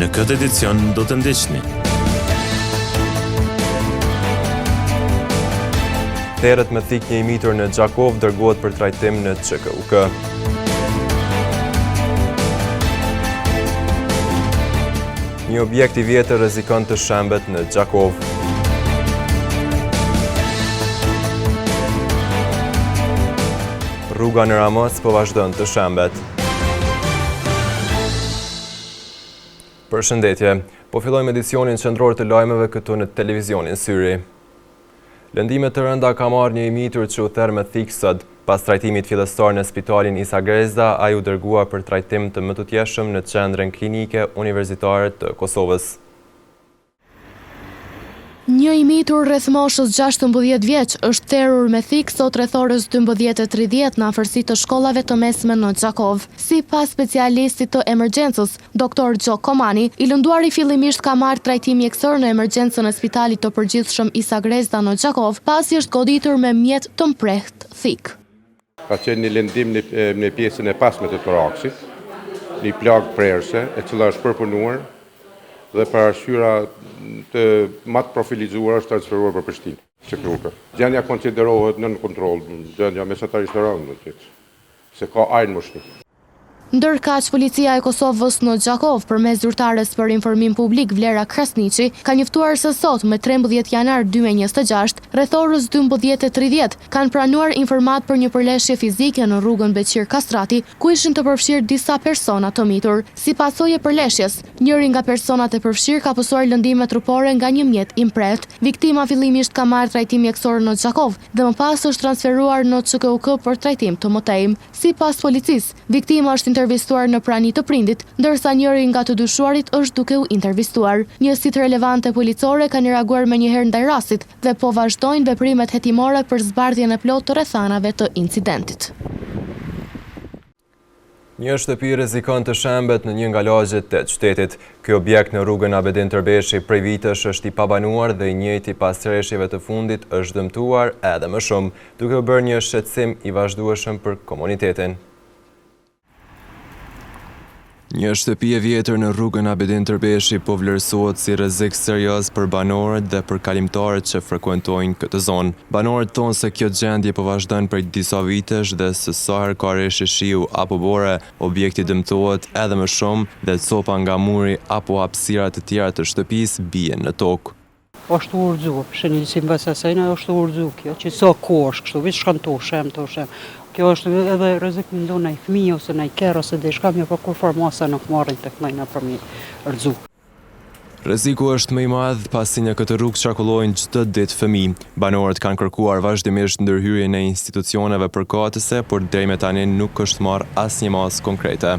Në këtë edicion do të ndiqni. Theret me thikë një i mitur në Gjakovë dërgohet për trajtim në QKUK. Një objekt i vjetër rrezikon të shembet në Gjakovë. Rruga në Ramoc po vazhdon të shembet. Përshëndetje. Po fillojmë edicionin qendror të lajmeve këtu në televizionin Syri. Lëndime të rënda ka marrë një i mitur që u ther me thikë sot. Pas trajtimit fillestar në spitalin Isa Grezda, ai u dërgua për trajtim të mëtutjeshëm në Qendrën Klinike Universitare të Kosovës. Një i mitur rreth moshës 16 vjeç është therur me thikë sot rreth orës 12:30 në afërsi të shkollave të mesme në Gjakovë. Sipas specialistit të emergjencës, Doktor Gjok Komani, i lënduari fillimisht ka marrë trajtim mjekësor në emergjencën e Spitalit të Përgjithshëm Isa Grezda në Gjakovë, pasi është goditur me mjet të mprehtë thikë. Ka qenë një lëndim në pjesën e pasme të toraksit, një plagë prerëse, e cila është përpunuar dhe për arsyera të më të profilizuara është transferuar për Prishtinë, QKUK. Gjendja konsiderohet nën kontroll, gjendja mesatarisht e rëndë do të jetë, se ka ajër në mushkëri. Ndërkaq, Policia e Kosovës në Gjakovë, përmes zyrtares për informim publik Vlera Krasniqi, ka njoftuar se sot, me 13 janar 2026, rreth orës 12:30, kanë pranuar informatë për një përleshje fizike në rrugën Beqir Kastrati, ku ishin të përfshirë disa persona të mitur. Si pasojë e përleshjes, njëri nga personat e përfshirë ka pësuar lëndime trupore nga një mjet i mprehtë. Viktima fillimisht ka marrë trajtim mjekësor në Gjakovë dhe më pas është transferuar në QKUK për trajtim të mëtejmë. Sipas policisë, viktima është intervistuar në prani të prindit, ndërsa njëri nga të dyshuarit është duke u intervistuar. Njësitë relevante policore kanë reaguar menjëherë ndaj rastit dhe po vazhdojnë veprimet hetimore për zbardhjen e plotë të rrethanave të incidentit. Një shtëpi rrezikon të shembet në një nga lagjet e qytetit. Ky objekt në rrugën Abedin Tërbeshi prej vitesh është i pabanuar dhe i njëjti pas reshjeve të fundit është dëmtuar edhe më shumë, duke u bërë një shqetësim i vazhdueshëm për komunitetin. Një shtëpi e vjetër në rrugën Abedin Tërbeshi po vlerësohet si rrezik serioz për banorët dhe për kalimtarët që frekuentojnë këtë zonë. Banorët thonë se kjo gjendje po vazhdon prej disa vitesh dhe se sa herë ka reshje shiu apo bore, objekti dëmtohet edhe më shumë dhe copa nga muri apo hapësira të tjera të shtëpisë bien në tokë. Është u rrxu, shëni si mbas asajna është u rrxu kjo, që sa kohë është kështu, veç shkon tu u shem, tu u shem. Kjo është edhe rrezik me ndodh naj fëmijë ose naj kerr ose diçka, mirëpo kurrfarë masa nuk marrin të këndajna për me rrxu. Rreziku është më i madh pasi në këtë rrugë qarkullojnë çdo ditë fëmijë. Banorët kanë kërkuar vazhdimisht ndërhyrjen e institucioneve përkatëse, por deri me tani nuk është marrë asnjë masë konkrete.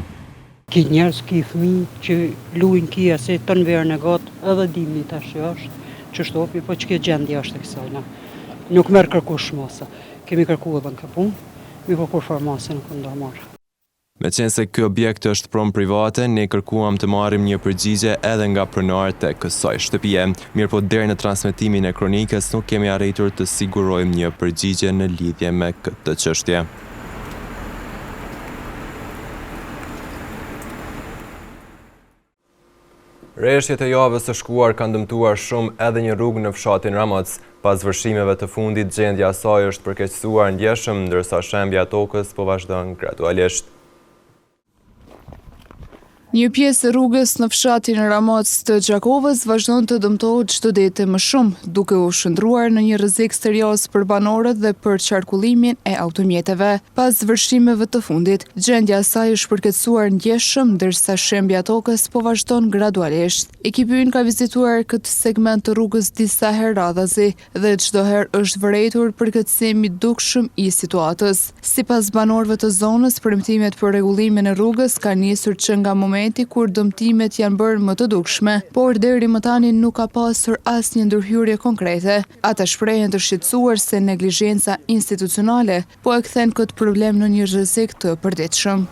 Ki njerëz, ki fëmijë që lujnë ki asi tanë verën e gatë, edhe dimni tash që është, qështu, mirëpo që kjo gjendje është e kësajna. Nuk merr kërkush masa. Kemi kërku edhe në këtë punë, mirëpo kurrfarë mase nuk u ndërmarr. Meqenëse ky objekt është pronë private, ne kërkuam të marrim një përgjigje edhe nga pronarët e kësaj shtëpie. Mirëpo deri në transmetimin e kronikës nuk kemi arritur të sigurojmë një përgjigje në lidhje me këtë çështje. Reshjet e javës së shkuar kanë dëmtuar shumë edhe një rrugë në fshatin Ramoc. Pas vërshimeve të fundit, gjendja e saj është përkeqësuar ndjeshëm, ndërsa shembja e tokës po vazhdon gradualisht. Një pjesë e rrugës në fshatin Ramoc të Gjakovës vazhdon të dëmtohet çdo ditë e më shumë, duke u shndërruar në një rrezik serioz për banorët dhe për qarkullimin e automjeteve. Pas vërshimeve të fundit, gjendja e saj është përkeqësuar ndjeshëm, ndërsa shembja e tokës po vazhdon gradualisht. Ekipi ynë ka vizituar këtë segment të rrugës disa herë radhazi, dhe çdo herë është vërejtur përkeqësim i dukshëm i situatës. Sipas banorëve të zonës, premtimet për rregullimin e rrugës kanë nisur që nga momenti kur dëmtimet janë bërë më të dukshme, por deri më tani nuk ka pasur asnjë ndërhyrje konkrete. Ata shprehen të shqetësuar se neglizhenca institucionale po e kthen këtë problem në një rrezik të përditshëm.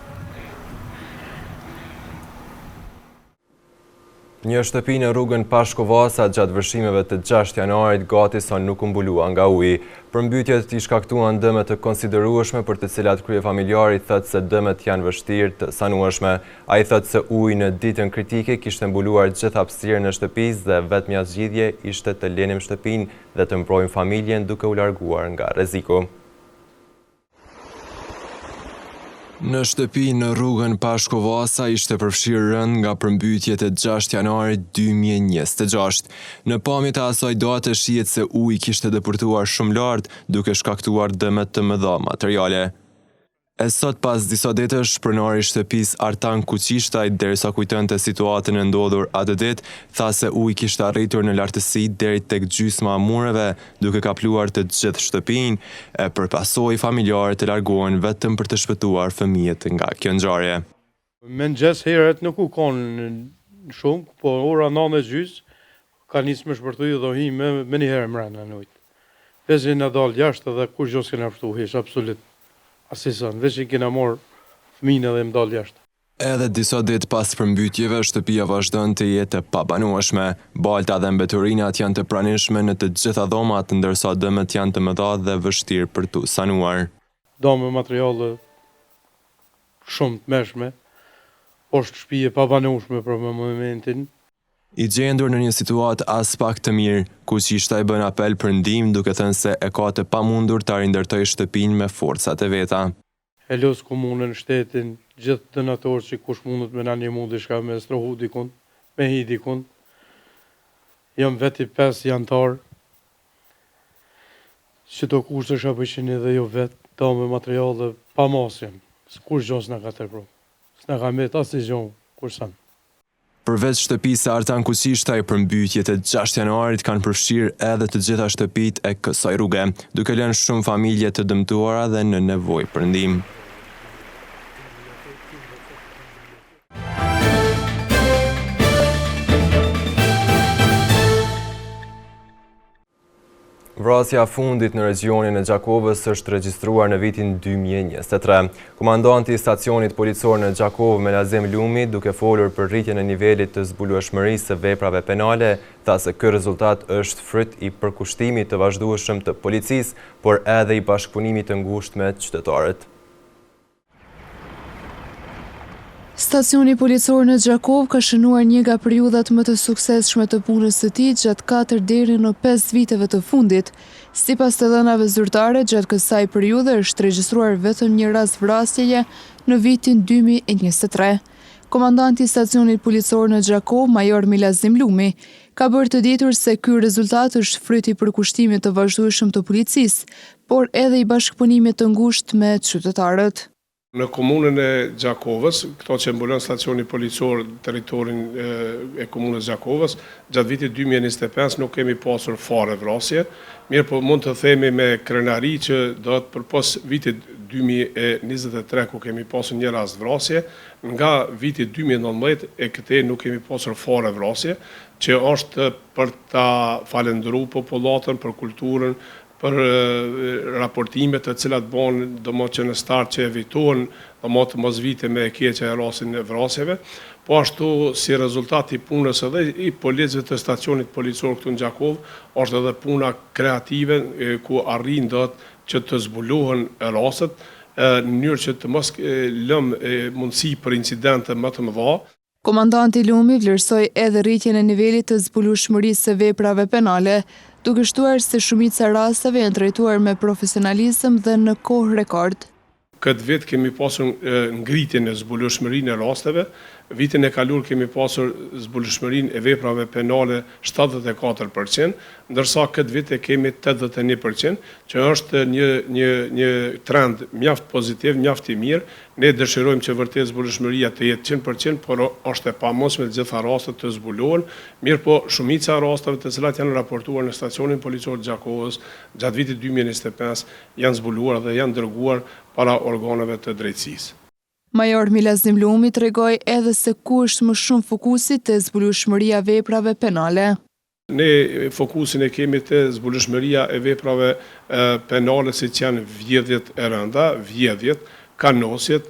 Një shtëpi në rrugën Pashko Vasa gjatë vërshimeve të 6 janarit gati sa nuk u mbulua nga uji. Përmbytjet i shkaktuan dëme të konsiderueshme për të cilat kryefamiljari thotë se dëmet janë vështirë të sanueshme. Ai thotë se uji në ditën kritike kishte mbuluar gjithë hapësirën e shtëpisë dhe e vetmja zgjidhje ishte të lenim shtëpinë dhe të mbrojmë familjen duke u larguar nga rreziku. Në shtëpi në rrugën Pashko Vasa ishte përfshirë rëndë nga përmbytjet e 6 janarit 2026. Në pamjet e asaj date shihet se uji kishte depërtuar shumë lart, duke shkaktuar dëme të mëdha materiale. E sot pas disa ditësh, pronari i shtëpisë Artan Kuqishtaj derisa kujtonte situatën e ndodhur atë ditë, tha se uji kishte arritur në lartësi deri tek gjysma e mureve, duke kapluar të gjithë shtëpinë, e për pasojë familjarët të largohen vetëm për të shpëtuar fëmijët nga kjo ngjarje. Mëngjes herët nuk u kon shumë, po ora 9 e gjysë ka nisë me shpërthy dhe hi me menjëherë mrena në ujë. Veç jena dalë jashtë dhe kurgjo s'kena pshtu hiç, absolut. Asisen, veç i kena marrë fëmijën edhe jem dalë jashtë. Edhe disa ditë pas përmbytjeve, shtëpia vazhdon të jetë e pabanueshme. Balta dhe mbeturinat janë të pranishme në të gjitha dhomat, ndërsa dëmet janë të mëdha dhe vështirë për t'u sanuar. Dame materiale shumë të tmerrshme, është shtëpi e pabanueshme për momentin. I gjendur në një situatë aspak të mirë, Kuqishtaj bën apel për ndihmë duke thënë se e ka të pamundur ta rindërtojë shtëpinë me forcat e veta. E lus komunën, shtetin, gjithë donatorët që kush mundet me na ndihmu diçka me strehu dikund, me hi dikund. Jam vetë pesë anëtarë. Qëto kushte çka po i shihni edhe ju vetë, dame materiale pa masë janë. Kurgjo s'na ka tepru. S'na ka met asnjë gjo kursen. Përveç shtëpisë së Artan Kuqishtaj, përmbytjet e 6 janarit kanë përfshirë edhe të gjitha shtëpitë e kësaj rruge, duke lënë shumë familje të dëmtuara dhe në nevojë për ndihmë. Vrasja e fundit në regjionin e Gjakovës është regjistruar në vitin 2023. Komandanti i stacionit policor në Gjakovë, Melazim Lumi, duke folur për rritjen e nivelit të zbulueshmërisë së veprave penale, tha se ky rezultat është fryt i përkushtimit të vazhdueshëm të policisë, por edhe i bashkëpunimit të ngushtë me qytetarët. Stacioni policor në Gjakovë ka shënuar një nga periudhat më të suksesshme të punës së tij gjatë 4 deri në 5 viteve të fundit. Sipas të dhënave zyrtare, gjatë kësaj periudhe është regjistruar vetëm një rast vrasjeje në vitin 2023. Komandanti i stacionit policor në Gjakovë, Major Milazim Lumi, ka bërë të ditur se ky rezultat është fryt i përkushtimit të vazhdueshëm të policisë, por edhe i bashkëpunimit të ngushtë me qytetarët. Në komunën e Gjakovës, këto që mbulon stacioni policor territorin e komunës Gjakovës, gjatë vitit 2025 nuk kemi pasur fare vrasje, mirëpo mund të themi me krenari që do të përpos vitit 2023 ku kemi pasur një rast vrasje, nga viti 2019 e këtej nuk kemi pasur fare vrasje, që është për ta falënderu popullatën për kulturën, për raportimet të cilat bëhen domethënë që në start që evitohen domethënë të mos vite me e keqe e rastin e vrasjeve. Po ashtu si rezultat i punës edhe i policëve të stacionit policor këtu në Gjakovë, është edhe puna kreative ku arrin do që të zbulohen rastet në mënyrë që të mos lëmë mundësi për incidente më të mëdha. Komandanti Lumi vlerësoi edhe rritjen e nivelit të zbulueshmërisë së veprave penale, duke shtuar se shumica e rasteve janë trajtuar me profesionalizëm dhe në kohë rekord. Këtë vit kemi pasur ngritjen e zbulueshmërinë e rasteve, vitin e kaluar kemi pasur zbulueshmërinë e veprave penale 74%, ndërsa këtë vit e kemi 81%, që është një një një trend mjaft pozitiv, mjaft i mirë. Ne dëshirojmë që vërtet zbulueshmëria të jetë 100%, por është e pamundshme të gjitha rastet të zbulohen, mirëpo shumica e rasteve të cilat janë raportuar në stacionin policor të Gjakovës gjatë vitit 2025 janë zbuluar dhe janë dërguar para organeve të drejtësisë. Major Milazim Lumi tregoi edhe se ku është më shumë fokusi te zbulueshmëria e veprave penale. Ne fokusin e kemi te zbulueshmëria e veprave penale siç janë vjedhjet e rënda, vjedhjet, kanosjet.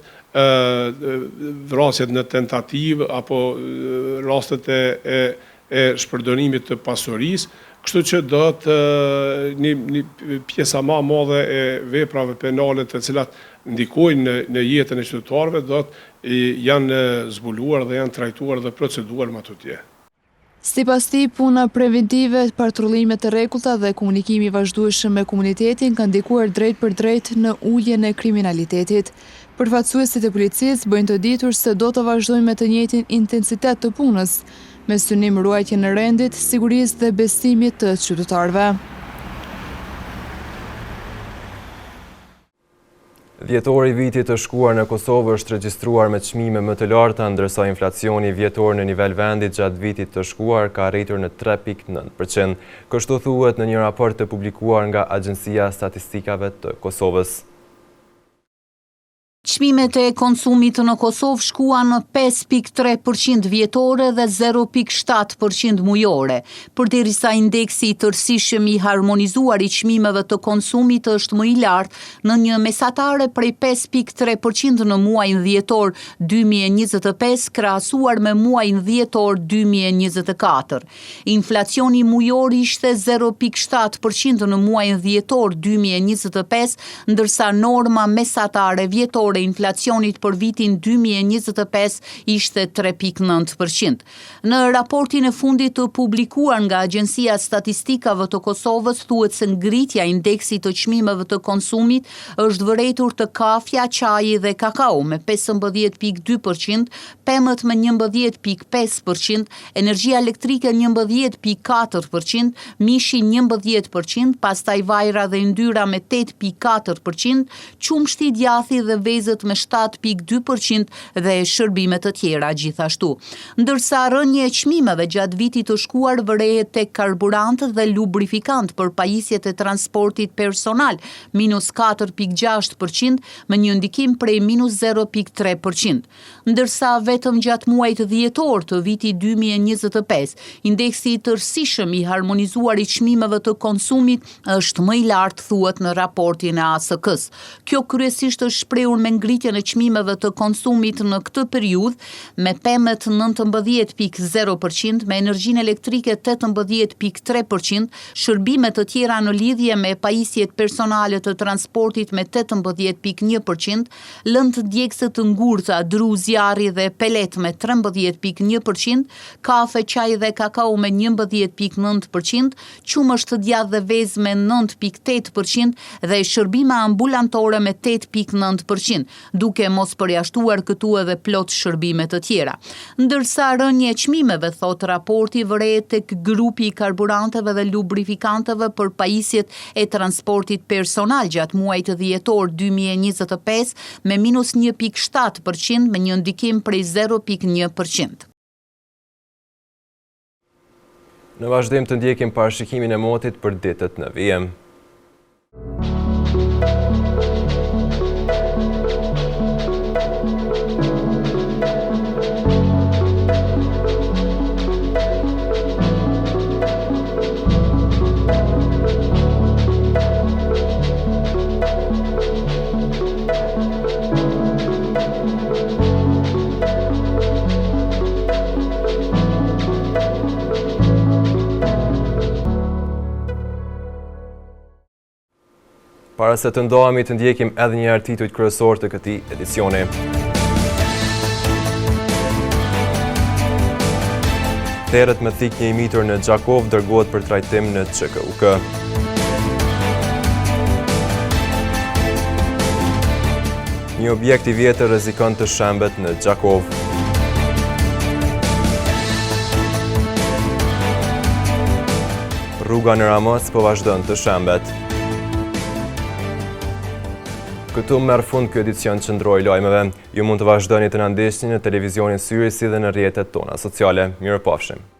vrasjet në tentativë apo rastet e e e shpërdorimit të pasurisë, kështu që do të një një pjesa ma e madhe e veprave penale të cilat ndikojnë në në jetën e qytetarëve do të janë zbuluar dhe janë trajtuar dhe proceduar ma tutje. Sipas tij, puna preventive, patrullimet e rregullta dhe komunikimi i vazhdueshëm me komunitetin kanë ndikuar drejtpërdrejt në uljen e kriminalitetit. Përfaqësuesit e policisë bëjnë të ditur se do të vazhdojnë me të njëjtin intensitet të punës, me synim ruajtjen e rendit, sigurisë dhe besimit të qytetarëve. Dhjetori i vitit të shkuar në Kosovë është regjistruar me çmime më të larta, ndërsa inflacioni vjetor në nivel vendi gjatë vitit të shkuar ka arritur në 3.9%. Kështu thuhet në një raport të publikuar nga Agjencia e Statistikave të Kosovës. Çmimet e konsumit në Kosovë shkuan në 5.3% vjetore dhe 0.7% mujore, përderisa indeksi i tërësishëm i harmonizuar i çmimeve të konsumit është më i lartë në një mesatare prej 5.3% në muajin dhjetor 2025 krahasuar me muajin dhjetor 2024. Inflacioni mujor ishte 0.7% në muajin dhjetor 2025, ndërsa norma mesatare vjetore e inflacionit për vitin 2025 ishte 3.9%. Në raportin e fundit të publikuar nga Agjencia e Statistikave të Kosovës thuhet se ngritja e indeksit të çmimeve të konsumit është vërejtur te kafja, çaji dhe kakao me 15.2%, pemët me 11.5%, energjia elektrike 11.4%, mishi 11%, pastaj vajra dhe yndyra me 8.4%, qumështi, djathi dhe vezët me 7.2% dhe shërbime të tjera gjithashtu. Ndërsa rënie e çmimeve gjatë vitit të shkuar vërehet tek karburantët dhe lubrifikant për pajisjet e transportit personal, minus 4.6%, me një ndikim prej minus 0.3%. Ndërsa vetëm gjatë muajit dhjetor të vitit 2025, indeksi i tërësishëm i harmonizuar i çmimeve të konsumit është më i lartë, thuhet në raportin e ASK-së. Kjo kryesisht është shprehur me ngritjen e çmimeve të konsumit në këtë periudhë, me pemët 19.0%, me energjinë elektrike 18.3%, shërbime të tjera në lidhje me pajisjet personale të transportit me 18.1%, lëndë djegëse të ngurta, dru zjarri dhe pelet me 13.1%, kafe, çaj dhe kakao me 11.9%, qumësht djathë dhe vezë me 9.8% dhe shërbime ambulantore me 8.9%, duke mos përjashtuar këtu edhe plot shërbime të tjera. Ndërsa rënie e çmimeve, thotë raporti, vërehet tek grupi i karburanteve dhe lubrifikanteve për pajisjet e transportit personal gjatë muajit dhjetor 2025 me minus 1.7% me një ndikim prej 0.1%. Në vazhdim të ndjekim parashikimin e motit për ditët në vijim. Para se të ndahemi të ndjekim edhe një herë titujt kryesorë të këtij edicioni. Theret me thikë një i mitur në Gjakovë dërgohet për trajtim në QKUK. Një objekt i vjetër rrezikon të shembet në Gjakovë. Rruga në Ramoc po vazhdon të shembet. Këtu merr fund ky edicion qendror i lajmeve. Ju mund të vazhdoni të na ndiqni në televizionin Syri si dhe në rrjetet tona sociale. Mirupafshim!